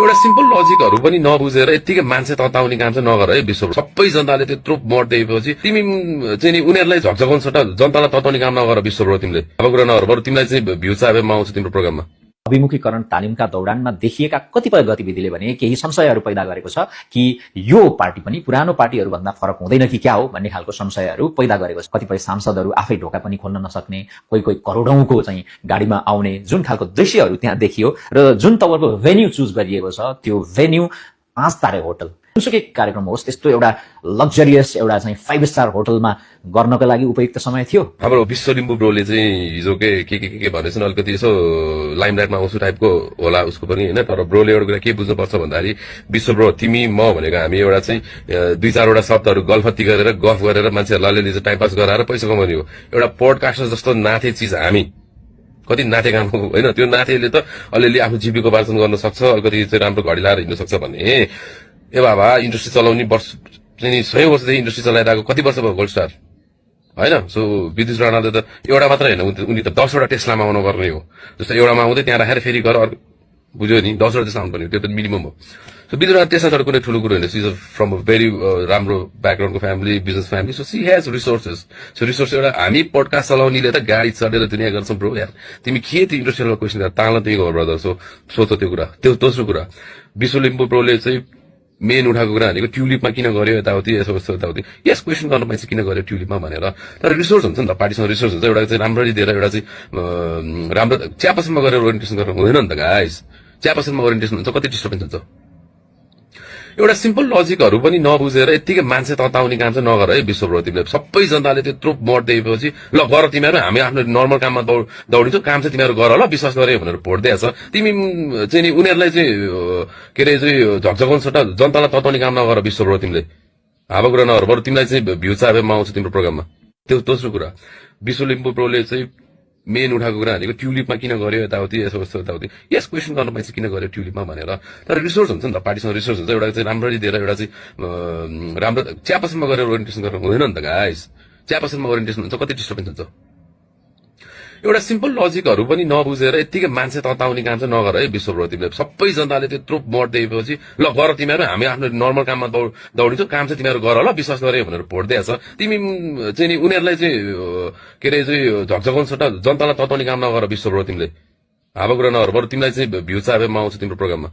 एउटा सिम्पल लजिकहरू पनि नबुझेर यतिकै मान्छे तताउने काम चाहिँ नगर है विश्व सबै जनताले त्यत्रो मत दिएपछि तिमी चाहिँ नि उनीहरूलाई झकझकाउन सट्टा जनतालाई तताउने काम नगर विश्व तिमीले अब कुरा नगर बरु तिमीलाई चाहिँ भ्यू चाहिँ म आउँछु तिम्रो प्रोग्राममा। अभिमुखीकरण तालिमका दौडानमा देखिएका कतिपय गतिविधिले भने केही संशयहरू पैदा गरेको छ कि यो पार्टी पनि पुरानो पार्टीहरूभन्दा फरक हुँदैन कि क्या हो भन्ने खालको संशयहरू पैदा गरेको छ। कतिपय सांसदहरू आफै ढोका पनि खोल्न नसक्ने, कोही करोडौंको चाहिँ गाडीमा आउने जुन खालको दृश्यहरू त्यहाँ देखियो र जुन तपाईँको भेन्यू चुज गरिएको छ त्यो भेन्यू 5 तारे होटल जुनसुकै कार्यक्रम होस् त्यस्तो एउटा लग्जरियस एउटा चाहिँ 5 स्टार होटलमा गर्नको लागि उपयुक्त समय थियो। हाम्रो विश्व लिम्बू ब्रोले चाहिँ हिजो के भनेछ अलिकति यसो लाइमलाइटमा आउँछु टाइपको होला उसको पनि हैन, तर ब्रोले एउटा कुरा के बुझ्नुपर्छ भन्दाखेरि विश्व ब्रो तिमी म भनेको हामी एउटा चाहिँ 2-4वटा शब्दहरू गल्फती गरेर गफ गरेर मान्छेहरूलाई अलिअलि टाइम पास गराएर पैसा कमाउने हो। एउटा पोडकास्टर जस्तो नाथे चिज हामी कति नाथे काम होइन, त्यो नाथेले त अलिअलि आफ्नो जीविकोपार्जन गर्न सक्छ, अलिकति चाहिँ राम्रो घडी लाएर हिँड्न सक्छ भन्ने ए बाबा इन्डस्ट्री चलाउने वर्ष चाहिँ 100 वर्षदेखि इन्डस्ट्री चलाइरहेको कति वर्ष भयो गोल्ड स्टार होइन। सो विद्युत राणाले त एउटा मात्र होइन उनी त 10वटा टेस्लामा आउनु पर्ने हो, जस्तो एउटामा आउँदै त्यहाँ राखेर फेरि गर अर्को बुझ्यो नि 10वटा टेस्ला आउनु पर्ने हो, त्यो त मिनिमम हो। सो विद्युत राणा टेस्ला त कुनै ठुलो कुरो होइन, she is from a very राम्रो ब्याकग्राउन्डको family business family, so she has resources. So resource एउटा हामी पोडकास्ट चलाउनेले त गाडी चढेर दुनियाँ गर्छौँ ब्रो यार, तिमी के त्यो इन्डस्ट्रियल क्वेसन ताल त्यही हो ब्रदर। सो सोच त्यो कुरा। त्यो दोस्रो कुरा विश्व लिम्बू ब्रोले चाहिँ मेन उठाएको कुरा भनेको ट्युलिपमा किन गर्यो यताउति यसो यस्तो यताउति, यस क्वेसन गर्न पाइन्छ किन गर्यो ट्युलिपमा भनेर। तर रिसोर्स हुन्छ नि त, पार्टीसँग रिसोर्स हुन्छ, एउटा चाहिँ राम्ररी दिएर एउटा चाहिँ राम्रो चियापसलमा गरेर ओरिएन्टेसन गर्नु हुँदैन नि त गाइस। चियापसलमा ओरिएन्टेसन हुन्छ कति डिस्टर्बेन्स हुन्छ। एउटा सिम्पल लजिकहरू पनि नबुझेर यतिकै मान्छे तताउने काम चाहिँ नगर है विश्व तिमीले सबै जनताले त्यत्रो भोट दिएपछि ल गर तिमीहरू हामी आफ्नो नर्मल काममा दौडिन्छौ, काम चाहिँ तिमीहरू गर ल विश्वास गरे भनेर भोट दिएछ। तिमी चाहिँ नि उनीहरूलाई चाहिँ के अरे चाहिँ झकझकाउन सट्टा जनतालाई तताउने काम नगर विश्व तिमीले हावा कुरा नगर बरु तिमीलाई चाहिँ भ्यू चाहिँ म आउँछु तिम्रो प्रोग्राममा। त्यो दोस्रो कुरा विश्व लिम्बू ब्रोले चाहिँ मेन उठाएको कुरा भनेको ट्युलिपमा किन गर्यो यताउति यसो यस्तो यताउति, यस क्वेसन गर्न पाइन्छ किन गर्यो ट्युलिपमा भनेर। तर रिसोर्स हुन्छ नि त, पार्टीसँग रिसोर्स हुन्छ, एउटा चाहिँ राम्ररी दिएर एउटा चाहिँ राम्रो चियापसलमा गरेर ओरिएन्टेसन गर्नु हुँदैन नि त गाइस। चियापसलमा ओरिएन्टेसन हुन्छ कति डिस्टर्बेन्स हुन्छ। एउटा सिम्पल लजिकहरू पनि नबुझेर यतिकै मान्छे तताउने काम चाहिँ नगर है विश्व तिमीले सबै जनताले त्यत्रो भोट दिएपछि ल गर तिमीहरू हामी आफ्नो नर्मल काममा दौडिन्छौ, काम चाहिँ तिमीहरू गर ल विश्वास गरे भनेर भोट दिएछ। तिमी चाहिँ नि उनीहरूलाई चाहिँ के अरे चाहिँ झकझकाउन सट्टा जनतालाई तताउने काम नगर विश्व तिमीले हावा कुरा नगर बरु तिमीलाई चाहिँ भ्यू चाहिँ म आउँछु तिम्रो प्रोग्राममा।